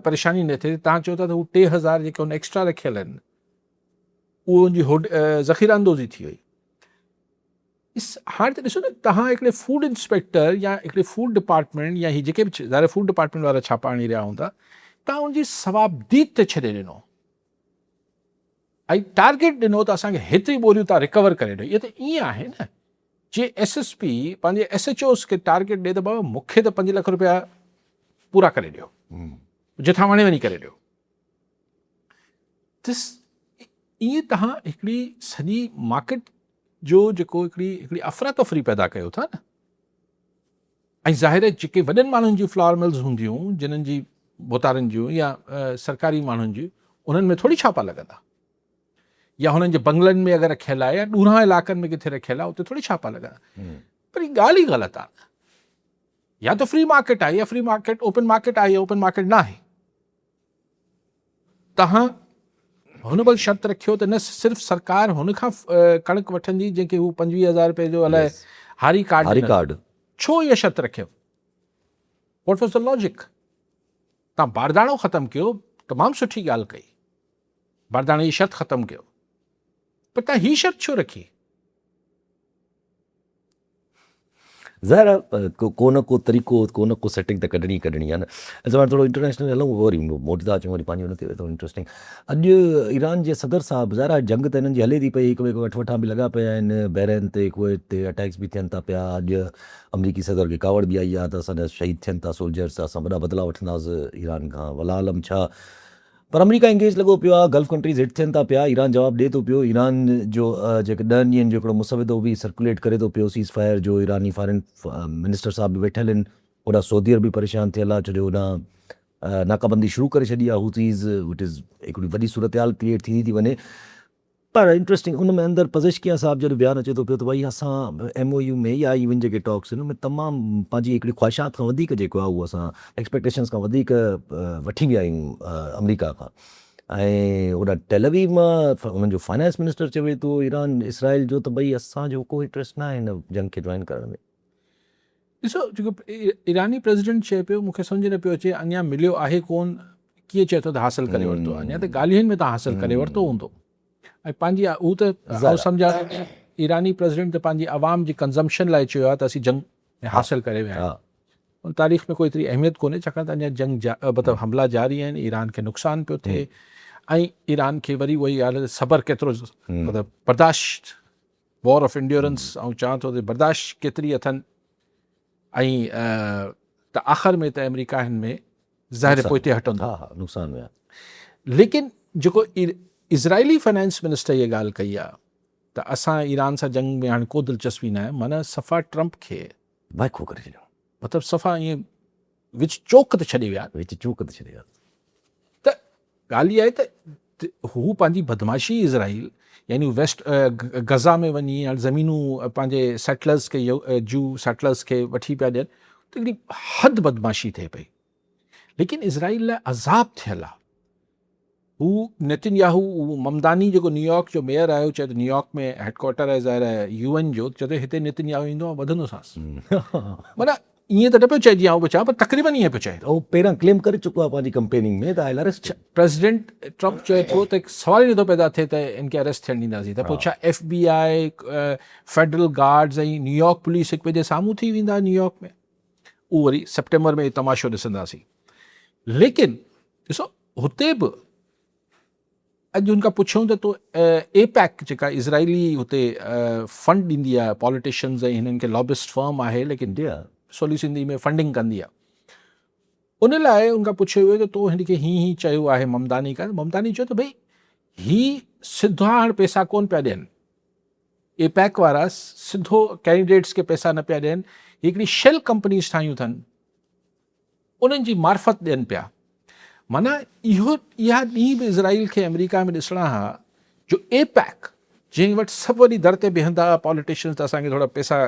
پريشاني نه ٿئي تان چئو ٿا ته هو 3000 جيڪي هن ايڪسٽرا رکيل آهن اهو ان جي هوڊ ذخيره اندوزي ٿي وئي. اس هاڻي ته ڏسو نه توهان هڪڙي فوڊ انسپيڪٽر يا هڪڙي فوڊ ڊپارٽمينٽ يا هي جيڪي به ظاهر فوڊ ڊپارٽمينٽ وارا ڇاپا هڻي رهيا هوندا توهان ان جي ثوابديد تي ڇڏي ڏنو ۽ ٽارگيٽ ڏنو ته اسان کي هيتري ٻوريون توهان ريڪور ڪري ڏيو. اهو ته ائين آهي نه جي ايس ايس پي پنهنجي ايس ايڇ اوز کي ٽارگيٽ ڏي ته بابا مون کي ته 5 لک روپيا پورا ڪري ڏيو جتان وڻي وڃي ڪري ڏيو. دس ائين توهان هڪڙي سڄي مارڪيٽ جو جيڪو هڪڙي هڪڙي افراتفري پيدا ڪيو ٿا نه ۽ ظاهر آهي جيڪي وڏن ماڻهن جون فلاور ملز هونديون جنن جي ڀوتارن جون يا سرڪاري ماڻهن جون انهن ۾ ٿوري ڇاپا لڳندا يا هنن جي بنگلن ۾ اگر رکيل آهي يا ڏورانهن علائقن ۾ ڪٿي رکيل آهي اتي ٿوري ڇاپا لڳندا پر هي ڳالهه ئي غلط آهي يا ته فري مارڪيٽ آهي يا فري مارڪيٽ اوپن مارڪيٽ آهي يا اوپن مارڪيٽ نه آهي توهان هن مهل شرط رکيو ته نه صرف سرڪار هن کان ڪڻڪ وٺندي جنهن کي هو 25000 روپيه جو الائي هاري ڪارڊ هاري ڪارڊ ڇو اها شرط رکيو؟ What was the logic? توهان بارداڻو ختم ڪيو تمام سٺي ڳالهه ڪئي بارداڻي جي شرط ختم ڪيو پر توهان هي شرط ڇو رکي؟ ظاهر آهي ڪو نه ڪو طريقو ڪو نه ڪو سيٽنگ ته ڪڍڻي ئي ڪڍڻي آهي نه. اچا هاڻي ٿورو انٽرنيشنل هلون وري موٽي ٿا اچون وري پنهنجي ان تي ٿورو انٽرسٽنگ اڄ ايران جي صدر صاحب ظاهر آهي جنگ ته هنن جي هلي ٿي پئي هڪ ٻئي کي وٺ وٺان به لڳا پيا آهن بحرين تي ڪويت تي اٽيڪس به ٿين ٿا پيا اڄ آمريڪي صدر کي ڪاوڙ به آئي آهي ته اسان جا شهيد ٿين ٿا سولجرس اسان وڏا بدلا وٺنداسين ايران کان والله عالم ڇا پر آمريڪا انگيج لڳو پيو آهي، گلف ڪنٽريز هٽ ٿين ٿا پيا، ايران جواب ڏي ٿو پيو، ايران جو جيڪي ڏهن ڏينهن جو هڪڙو مسودو به سرڪوليٽ ڪري ٿو پيو سيز فائر جو، ايراني فارن منسٽر صاحب به ويٺل آهن، هوڏانهن سعودي عرب به پريشان ٿيل آهي ڇو جو هوڏانهن ناڪابندي شروع ڪري ڇڏي آهي حوثيز وچ از هڪڙي وڏي صورتحال ڪريئيٽ ٿيندي ٿي وڃي. پر انٽريسٽنگ ان ۾ اندر پزشڪيان صاحب جو بيان اچي ٿو پيو ته ڀائي اسان ايم او يو ۾ يا ايون جيڪي ٽاڪس آهن ان ۾ تمام پنهنجي هڪڙي خواهشات کان وڌيڪ جيڪو آهي اهو اسان ايڪسپيڪٽيشنس کان وڌيڪ وٺي ويا آهيون آمريڪا کان ۽ هوڏانهن ٽيل اويو مان انهن جو فائنانس منسٽر چوي ٿو ايران اسرائيل جو ته ڀائي اسان جو ڪو انٽريسٽ ناهي هن جنگ کي جوائن ڪرڻ ۾. ڏسو جيڪو ايراني پريزيڊنٽ چئي پيو مون کي سمجهه نه پيو اچي اڃا مليو آهي ڪون ڪيئن چئي ٿو ته حاصل ڪري ورتو آهي اڃا ته ڳالهين ۾ تان حاصل ڪري ورتو هوندو ۽ پنهنجي هو ته آئون سمجهان ٿو ايراني پريزيڊنٽ ته پنهنجي عوام جي ڪنزمپشن لاء چيو آهي ته اسين جنگ ۾ حاصل ڪري ويا آهيون ان تاريخ ۾ ڪو ايتري اهميت ڪونهي ڇاڪاڻ ته اڃا جنگ مطلب حملا جاري آهن ايران کي نقصان پيو ٿئي ۽ ايران کي وري اها ئي ڳالهه صبر ڪيترو مطلب برداشت وار آف انڊيورنس آئون چوان ٿو ته برداشت ڪيتري اٿن ۽ ته آخر ۾ ته آمريڪا هن ۾ ظاهر پوئتي هٽندو. ها ها نقصان ۾ آ. ليڪن جيڪو اسرائيلي فنانس منسٽر اها ڳالهه ڪئي آ ته اسان ايران سان جنگ ۾ هاڻي ڪو دلچسپي ناهي معنيٰ صفا ٽرمپ کي وائکو ڪري ڇڏيو. مطلب صفا ائين وچ چوڪ تي ڇڏي ويا. وچ چوڪ تي ڇڏي ويا. ته ڳالهه اها آهي ته هو پنهنجي بدمعاشي اسرائيل يعني ويسٽ غزه ۾ وڃي هاڻي زمينون پنهنجي سيٽلرز کي جو سيٽلرز کي وٺي پيا ڏين ته هڪڙي حد بدمعاشي ٿئي پئي ليڪن اسرائيل لاء عذاب ٿيل آهي هو نتن ياهو هو ممداني جيڪو نيويارڪ جو ميئر آهي چئي ته نيويارڪ ۾ هيڊ ڪوارٽر آهي ظاهر آهي يو اين جو چئي ٿو هتي نتن ياهو ايندو آئون ٻڌندوسانس معنيٰ ائين ته نه پيو چئي جيئن آئون پيو چوان پر تقريبن ائين پيو چئي. هو پهريان ڪليم ڪري چڪو آهي پنهنجي ڪمپيننگ ۾ ته آء ول اريسٽ هيم. پريزيڊنٽ ٽرمپ چئي ٿو ته سوال ئي نٿو پيدا ٿئي ته ان کي اريسٽ ٿيڻ ڏينداسين ته پوء ڇا F B I, federal guards ۽ New York police هڪ ٻئي جي سامهون ٿي ويندا نيويارڪ ۾؟ اهو وري سيپٽمبر ۾ تماشو ڏسنداسين. ليڪن ڏسو هتي به اڄ ان کان پڇيون ته تو اي پيڪ جيڪا اسرائيلي هتي فنڊ ڏيندي آهي پاليٽيشنز ۽ هنن کي لابسٽ فرم آهي ليڪن سولي سنڌي ۾ فنڊنگ ڪندي آهي ان لاء ان کان پڇيو ويو ته تو هن کي هي هي چيو آهي ممداني کان ممداني چيو ته ڀئي هي سڌا هاڻ پيسا ڪون پيا ڏين اي پيڪ وارا سڌو ڪينڊيڊيٽس کي پيسا نه پيا ڏين هي هڪڙي شيل ڪمپنيز ٺاهيون اٿن انهن جي معرفت ڏين پيا. معنيٰ اهو اها ڏينهن به اسرائيل کي آمريڪا ۾ ڏسڻا ها جو اي پيڪ جنهن وٽ سڀ وڃي در تي بيهندا ها پاليٽيشنز ته اسان کي ٿورا پيسا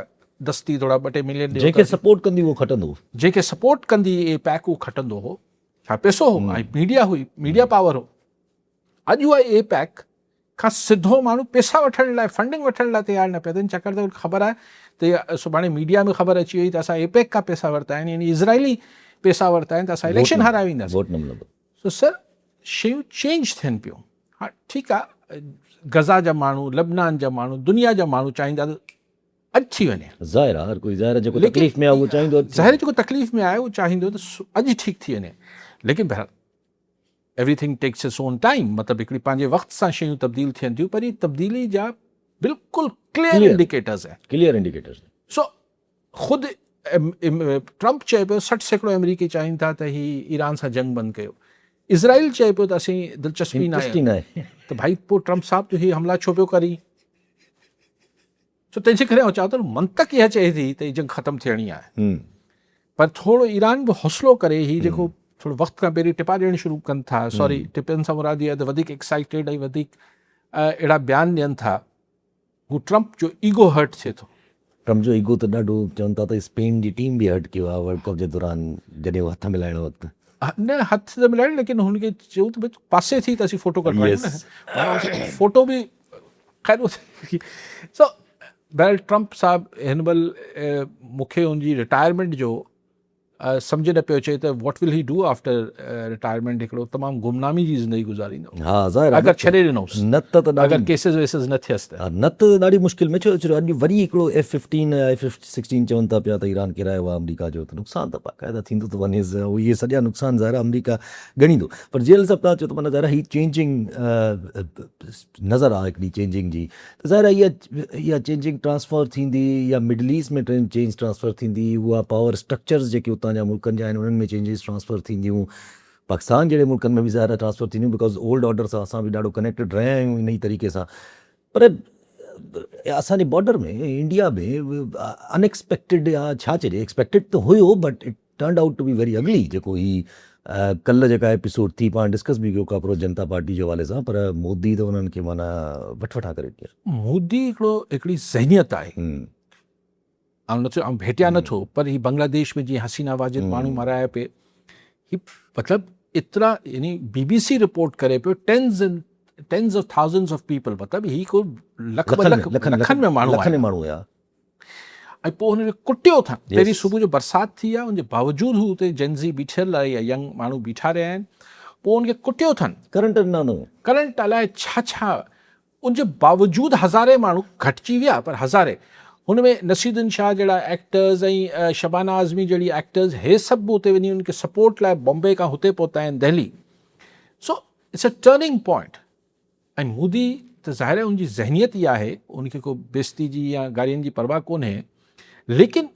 دستي ٿورا ٻه ٽي ملين ڏيو جنهن کي سپورٽ ڪندي اهو کٽندو هو. جنهن کي سپورٽ ڪندي اي پيڪ اهو کٽندو هو. ڇا پيسو هو ۽ ميڊيا هئي ميڊيا پاور هو. اڄ اها اي پيڪ کان سڌو ماڻهو پيسا وٺڻ لاء فنڊنگ وٺڻ لاء تيار نه پيا ٿين ڇاڪاڻ ته خبر آهي ته سڀاڻي ميڊيا ۾ خبر اچي وئي ته اسان اي پيڪ کان پيسا ورتا آهن يعني اسرائيلي پيسا ورتا آهن ته اسان اليڪشن هارائي وينداسين ووٽ نه ملندو. سو سر شيون چينج ٿين پيون ها ٺيڪ آهي غزا جا ماڻهو لبنان جا ماڻهو دنيا جا ماڻهو چاهيندا ته اڄ ٿي وڃي. ظاهر آهي هر ڪوئي ظاهر آهي جيڪو تڪليف ۾ آهي اهو چاهيندو اڄ ٿي وڃي. ظاهر جيڪو تڪليف ۾ آهي اهو چاهيندو ته اڄ ٺيڪ ٿي وڃي ليڪن بهرحال everything takes its own time مطلب هڪڙي پنهنجي وقت سان شيون تبديل ٿين ٿيون پر هي تبديلي جا بلڪل ڪليئر انڊيڪيٽرز آهن. ڪليئر انڊيڪيٽرز آهن. سو خود ٽرمپ چئي پيو 60% آمريڪي چاهين ٿا ته هي ايران سان جنگ بند ڪيو. اسرائيل چئي پيو ته اسين دلچسپي ناهي ته ڀائي پوء ٽرمپ صاحب تون هي حملا ڇو پيو ڪرين؟ سو تنهن جي ڪري آئون چوان ٿو ته منطق اها چئي ٿي ته هي جنگ ختم ٿيڻي آهي پر ٿورو ايران به حوصلو ڪري هي جيڪو ٿورو وقت کان پهرين ٽپا ڏيڻ شروع ڪن ٿا سوري ٽپن سان مراد اها ته وڌيڪ ايڪسائيٽيڊ ۽ وڌيڪ اهڙا بيان ڏين ٿا هو ٽرمپ جو ايگو هرٽ ٿئي ٿو. ٽرمپ جو ايگو ته ڏاڍو چون ٿا ته اسپين جي ٽيم به هرٽ ڪيو آهي ورلڊ ڪپ جي دوران جڏهن هو هٿ ملائڻ وقت. نه هٿ ته ملائڻ ليڪن هن کي چيو ته ڀئي پاسي ٿي ته اسين فوٽو ڪڍرايون نه فوٽو به خير سو بهرحال ٽرمپ صاحب هن مهل مون کي ان جي رٽائرمينٽ جو سمجهه نه پيو اچي ته what will he do after retirement هڪڙو تمام گمنامي جي زندگي گذاريندو ها ظاهر اگر ڇڏي ڏنوس نه ته ته اگر ڪيسز ويسز نه ٿيس ته ها نه ته ڏاڍي مشڪل ۾ ڇو اڄ وري هڪڙو ايف ففٽين يا ايف سڪسٽين چون ٿا پيا ته ايران ڪيرايو آهي آمريڪا جو ته نقصان ته باقاعده ٿيندو ٿو وڃي اهي سڄا نقصان ظاهر آمريڪا ڳڻيندو پر جيئن صاحب توهان چيو ته معنيٰ ظاهر هي چينجنگ نظر آ هڪڙي چينجنگ جي ته ظاهر آهي اها اها چينجنگ ٽرانسفر ٿيندي يا مڊل ايسٽ ۾ چينج ٽرانسفر ٿيندي اها پاور اسٽرڪچرز جيڪي اتان جا ملڪن جا آهن انهن ۾ چينجز ٽرانسفر ٿينديون پاڪستان جهڙي ملڪن ۾ به ظاهر آهي ٽرانسفر ٿينديون because old order سان اسان به ڏاڍو ڪنيڪٽيڊ رهيا آهيون انهي طريقي سان پر اسان جي بارڊر ۾ انڊيا ۾ ان ايڪسپيڪٽيڊ يا ڇا چئجي ايڪسپيڪٽيڊ ته هيو but it turned out to be very ugly جيڪو هي ڪلهه جيڪا ايپيسوڊ ٿي پاڻ ڊسڪس به ڪيو ڪاڪروچ جنتا پارٽي جي حوالي سان پر مودي ته انهن کي معنيٰ وٺ وٺان ڪري ڏني. مودي هڪڙو هڪڙي ذهنيت آهي آئون نٿو آئون ڀيٽيان نٿو پر هي بنگلاديش ۾ جيئن حسينا واجد ماڻهو مارايا پئي هي مطلب ايترا يعني بي بي سي رپورٽ ڪري پيو tens and tens of thousands of people مطلب هي ڪو لک ٻه لک لکن ۾ ماڻهو لکن ۾ ماڻهو هيا ۽ پوء هن کي ڪٽيو اٿن. پهرين صبح جو برسات ٿي آهي ان جي باوجود هو اتي جن زي بيٺل آهي يا ينگ ماڻهو بيٺا رهيا آهن پوء ان کي ڪٽيو اٿن. ڪرنٽ ڏنا اٿئون. ڪرنٽ الائي ڇا ڇا ان جي باوجود هزارين ماڻهو گهٽجي ويا پر هزارين هن ۾ نصيرالدين شاهه جهڙا ايڪٽرز ۽ شبانه اعظمي جهڙي ايڪٽرز هي سڀ به اتي وڃي ان کي سپورٽ لاء بمبي کان هتي پهتا آهن Delhi so it's a turning point. ۽ Modi ته ظاهر آهي ان جي ذهنيت اها آهي ان کي ڪو بيستي جي يا گارين جي پرواهه ڪونهي ليڪن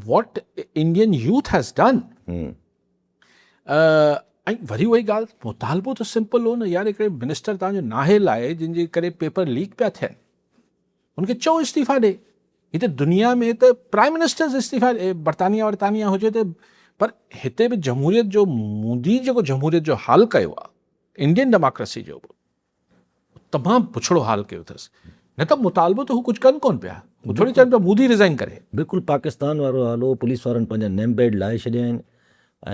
what Indian youth has done ۽ وري اها ئي ڳالهه مطالبو ته سمپل هو نه يار هڪڙي منسٽر تان جو ناهي لاء جن جي ڪري پيپر ليڪ پيا ٿين ان کي چئو استعيفا ڏي هتي دنيا ۾ ته پرائم منسٽرز استعيفا برطانيا ورطانيا هجي ته پر هتي به جمهوريت جو مودي جيڪو جمهوريت جو حال ڪيو آهي انڊين ڊيموڪريسي جو به تمام بڇڙو حال ڪيو اٿس نه ته مطالبو ته هو ڪجهه ڪن ڪون پيا هو ٿوري چون پيا مودي ريزائن ڪري. بلڪل پاڪستان وارو حال هو پوليس وارن پنهنجا نيم پيڊ لاهي ڇڏيا آهن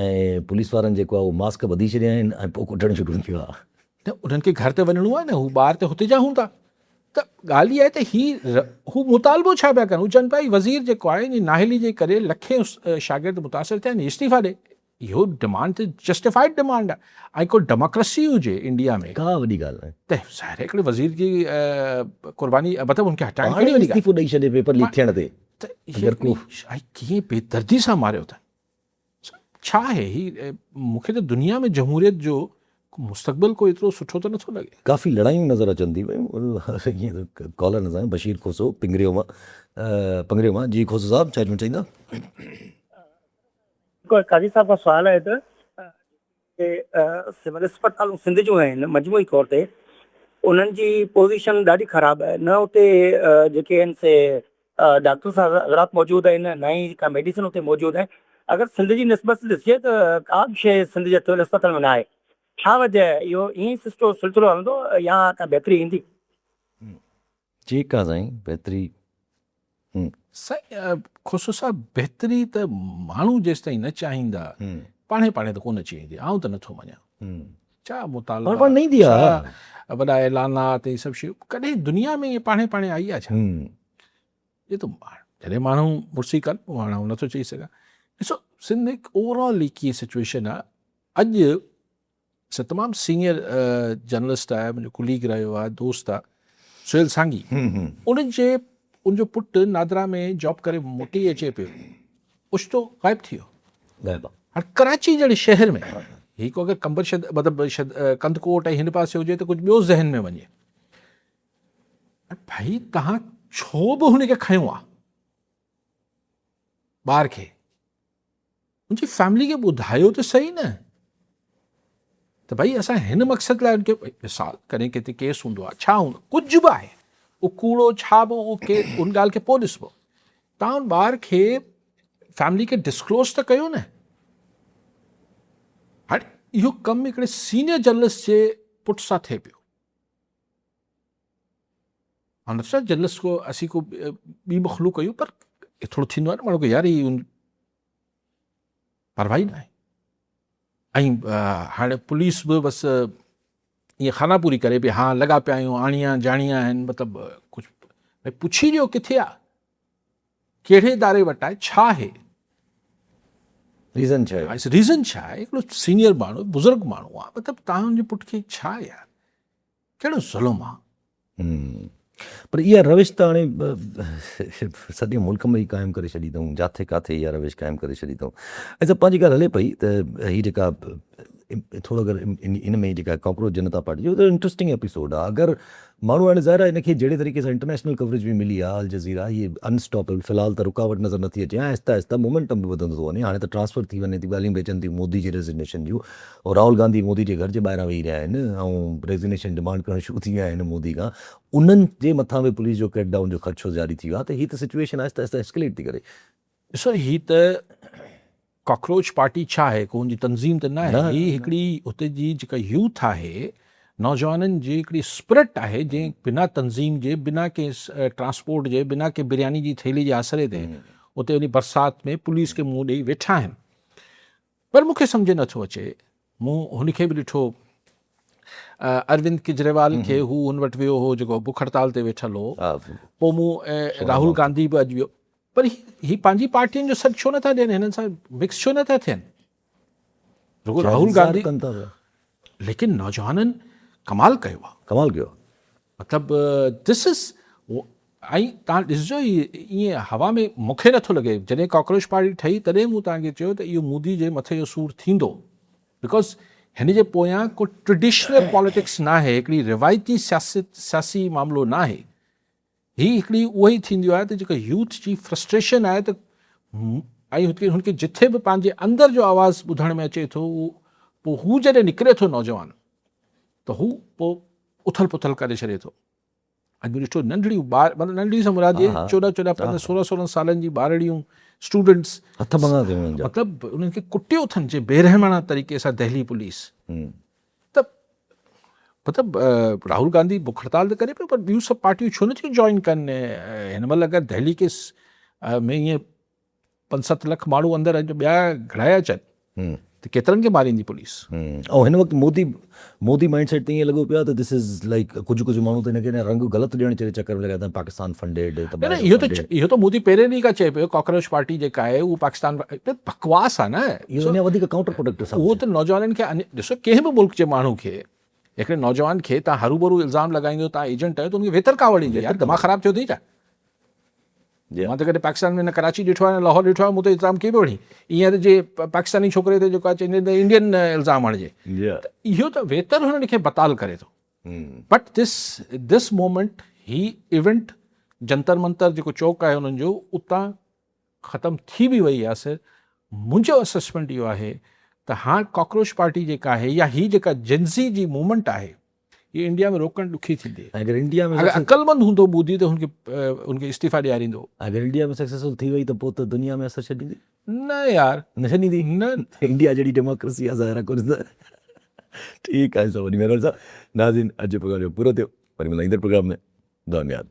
۽ پوليس وارن جيڪو آهي اهو ماسڪ ٻڌي ڇڏيا آهن ۽ پوء ڪٽڻ شروع ٿيو آهي. نه انهن کي گهر ته وڃڻو آهي نه هو ٻار ته هتي جا هوندا ته ڳالهه اها آهي ته هي هو مطالبو ڇا پيا ڪن هو چون پيا هي وزير جيڪو آهي ان نااهلي جي ڪري لکين شاگرد متاثر ٿيا آهن استعيفا ڏي. اهو ڊمانڊ ته جسٽيفائيڊ ڊمانڊ آهي ۽ ڪو ڊيموڪريسي هجي انڊيا ۾ ڪا وڏي ڳالهه ناهي. ته ظاهر آهي هڪڙي وزير جي قرباني مطلب ان کي هٽائڻ ڪهڙي وڏي ڳالهه. استعيفو ڏئي ڇڏي پيپر ليڪ ٿيڻ تي ته اگر ڪو ۽ ڪيئن بي دردي سان ماريو اٿن ڇا آهي هي مون کي ته دنيا ۾ جمهوريت جو مستقبل ڪو ايترو سٺو ته نٿو لڳي. ڪافي لڙايون نظر اچن ٿي پيون ائين ته ڪالر نظر آيو بشير کوسو پنگريو مان پنگريو مان جي کوسو صاحب ڇا چوڻ چاهيندا. قاضي صاحب کان سوال آهي ته جيڪي سول اسپتالون سنڌ جون آهن مجموعي طور تي انهن جي پوزيشن ڏاڍي خراب آهي نه اتي جيڪي آهن سي ڊاڪٽر صاحب حضرات موجود آهن نه ئي ڪا ميڊيسن اتي موجود آهي اگر سنڌ جي نسبت ڏسجي ته ڪا به شيء سنڌ جي سول اسپتال ۾ نه آهي ڇا وجه آهي اهو ائين ئي سسٽو سلسلو هلندو يا ڪا بهتري ايندي؟ ٺيڪ آ سائين بهتري. سائين کوسو صاحب بهتري ته ماڻهو جيستائين نه چاهيندا پاڻهي پاڻهي ته ڪونه اچي ويندي آئون ته نٿو مڃان ڇا مطالبا پاڻ نه ايندي آ وڏا اعلانات هي سڀ شيون ڪڏهن دنيا ۾ ائين پاڻهي پاڻهي آئي آ ڇا هي ته جڏهن ماڻهو مڙسي ڪن پوء هاڻ آئون نٿو چئي سگهان ڏسو سنڌ هڪ اوور آل هڪ سچويشن آ اڄ سو تمام سينيئر جرنلسٽ آهي منهنجو ڪليگ رهيو آهي دوست آهي سهيل سانگي ان جي ان جو پٽ نادرا ۾ جاب ڪري موٽي اچي پيو اوچتو غائب ٿي ويو غائب هاڻ ڪراچي جهڙي شهر ۾ هي ڪو اگر قمبر شد مطلب شد ڪنڌڪوٽ ۽ هن پاسي هجي ته ڪجهه ٻيو ذهن ۾ وڃي ڀائي تهان ڇو به هن کي کنيو آ ٻار کي ان جي فيملي کي ٻڌايو ته سهي نه ته ڀائي اسان هن مقصد لاء ان کي مثال ڪڏهن ڪٿي ڪيس هوندو آهي ڇا هوندو ڪجهه به آهي اهو ڪوڙو ڇا به اهو ڪي ان ڳالهه کي پوء ڏسبو تان ان ٻار کي فيملي کي ڊسڪلوز ته ڪيو نه هاڻي اهو ڪم هڪڙي سينيئر جرنلسٽ جي پٽ سان ٿئي پيو هاڻ نٿو چوان جرنلسٽ ڪو اسين ڪو ٻي مخلوق آهيون پر ٿورو ٿيندو آهي نه ماڻهو کي يار هي پرواهه ئي ناهي ۽ هاڻي پوليس به بس ائين خانه پوري ڪري پئي ها لڳا پيا آهيون آڻيا جاڻيا آهن مطلب ڪجهه ڀئي پڇي ڏيو ڪٿي آ ڪهڙي اداري وٽ آهي ڇا آهي؟ ريزن ڇا آهي؟ ريزن ڇا آهي؟ هڪڙو سينيئر ماڻهو بزرگ ماڻهو آهي مطلب توهان ان جي پٽ کي ڇا يار ڪهڙو ظلم آهي. پر اها روش ته هاڻي سڄي ملڪ ۾ ئي قائم ڪري ڇڏي اٿئون، جاٿي ڪاٿي اها روش قائم ڪري ڇڏي اٿئون. اچا پنهنجي ڳالهه هلي پئي ته هي جيڪا ٿورو اگر ان ۾ جيڪا ڪاڪروچ جنتا پارٽي جو ته انٽرسٽنگ ايپيسوڊ آهي اگر ماڻهو هاڻي ظاهر آهي ان کي جهڙي طريقي سان انٽرنيشنل ڪوريج به ملي آهي الجزيرا هي انسٽاپبل في الحال ته رڪاوٽ نظر نٿي اچي آهستي آهستي مومينٽم به وڌندو ٿو وڃي هاڻي ته ٽرانسفر ٿي وڃي ٿي ڳالهيون به اچن ٿيون مودي جي ريزگنيشن جون راهول گانڌي مودي جي گهر جي ٻاهران ويهي رهيا آهن ۽ ريزگنيشن ڊمانڊ ڪرڻ شروع ٿي ويا آهن مودي کان انهن جي مٿان به پوليس جو ڪريڪ ڊائون جو خدشو جاري ٿي ويو آهي ته هي ته سچويشن آهستي آهستي اسڪليٽ ٿي ڪري. ڏسو هي ته ڪاڪروچ پارٽي ڇا آهي ڪو ان جي تنظيم ته ناهي هي هڪڙي هتي جي جيڪا يوٿ آهي نوجوانن جي هڪڙي اسپرٽ آهي جنهن بنا تنظيم جي بنا ڪنهن ٽرانسپورٽ جي بنا ڪنهن برياني جي ٿيلهي جي آسري تي اتي وڃي برسات ۾ پوليس کي منهن ڏئي ويٺا آهن پر مون کي سمجهه نه ٿو اچي. مون هن کي به ڏٺو اروند ڪجريوال کي هو هن وٽ ويو هو جيڪو بک هڙتال تي ويٺل هو. پوء مون راهول گانڌي به اڄ ويو. پر هي پنهنجي پارٽين جو سڏ ڇو نه ٿا ڏين هنن سان مڪس ڇو نه ٿا ٿين؟ رڳو راهول گانڌي ليڪن نوجوانن ڪمال ڪيو آهي. ڪمال ڪيو آهي. مطلب دس از ۽ تان ڏسجو ائين هوا ۾ مون کي نٿو لڳي جڏهن ڪاڪروچ پارٽي ٺهي تڏهن مون توهان کي چيو ته اهو مودي جي مٿي جو سور ٿيندو because هن جي پويان ڪو ٽريڊيشنل پاليٽڪس ناهي هڪڙي روايتي سياست سياسي معاملو ناهي هي هڪڙي اهو ئي ٿيندو آهي ته جيڪا يوٿ جي فرسٽريشن آهي ته ۽ هن کي جٿي به پنهنجي اندر جو آواز ٻڌڻ ۾ اچي ٿو پوء هو جڏهن نڪري ٿو نوجوان ته هو پوء اٿل پٿل ڪري ڇڏي ٿو. اڄ مون ڏٺو ننڍڙيون ٻار مطلب ننڍڙي سان مراد اهي 14 14 15 16 16 سالن جي ٻارڙيون اسٽوڊنٽس هٿ ڀڳا ٿي انهن جا مطلب انهن کي ڪٽيو اٿن جي بيرحماڻا طريقي سان دهلي پوليس ته مطلب راهول گانڌي بک هڙتال ته ڪري پيو پر ٻيون سڀ پارٽيون ڇو نٿيون جوائن ڪن هن مهل اگر دهلي ڪيس ۾ ائين پنج ست لک ماڻهو اندر اڄ ٻيا گهڙائي اچن ته ڪيترن کي ماريندي پوليس. ۽ هن وقت مودي مودي مائنڊ سيٽ تي ائين لڳو پيو آهي ته دس از لائيڪ ڪجهه ڪجهه ماڻهو ته هن کي رنگ غلط ڏيڻ جي چڪر ۾ لڳا اٿن پاڪستان فنڊيڊ ته نه اهو ته اهو ته مودي پهرين ڏينهن کان چئي پيو ڪاڪروچ پارٽي جيڪا آهي اهو پاڪستان بڪواس آهي نه اهو اڃا وڌيڪ ڪائونٽر پروڊڪٽو ثابت اهو ته نوجوانن کي ڏسو ڪنهن به ملڪ جي ماڻهو کي هڪڙي نوجوان کي تان هروڀرو الزام لڳائيندو تان ايجنٽ آهيو ته ان کي ويتر ڪاوڙ ايندي يار دماغ خراب ٿيو اٿئي ڇا مان ته ڪڏهن پاڪستان ۾ نه ڪراچي ڏٺو آهي نه لاهور ڏٺو آهي مون تي الزام ڪيئن پيو هڻي ايئن جي پاڪستاني ڇوڪري تي جيڪو آهي چئجي ته انڊين الزام هڻجي ته اهو ته ويتر هنن کي بتال ڪري ٿو but this this moment he event Jantar Mantar جيڪو چوڪ آهي انهن جو اتان ختم ٿي به وئي آهي سر منهنجو اسسمينٽ اهو آهي ته هاڻ ڪاڪروچ پارٽي جيڪا آهي يا هي جيڪا جنزي جي موومينٽ آهي هي انڊيا ۾ روڪڻ ڏکي ٿيندي. ۽ اگر انڊيا ۾ اگر عقلمند هوندو مودي ته هن کي هن کي استعيفا ڏياريندو. اگر انڊيا ۾ سڪسيسفل ٿي وئي ته پوء ته دنيا ۾ اثر ڇڏيندي. نه يار. نه ڇڏيندي. نه. انڊيا جهڙي ڊيموڪريسي آ ظاهر آ ڪونه ته ٺيڪ آهي سو وڏي مهرباني صاحب ناظرين اڄ جو پروگرام جو پورو ٿيو وري ملون ايندڙ پروگرام ۾ دعا ۾ ياد.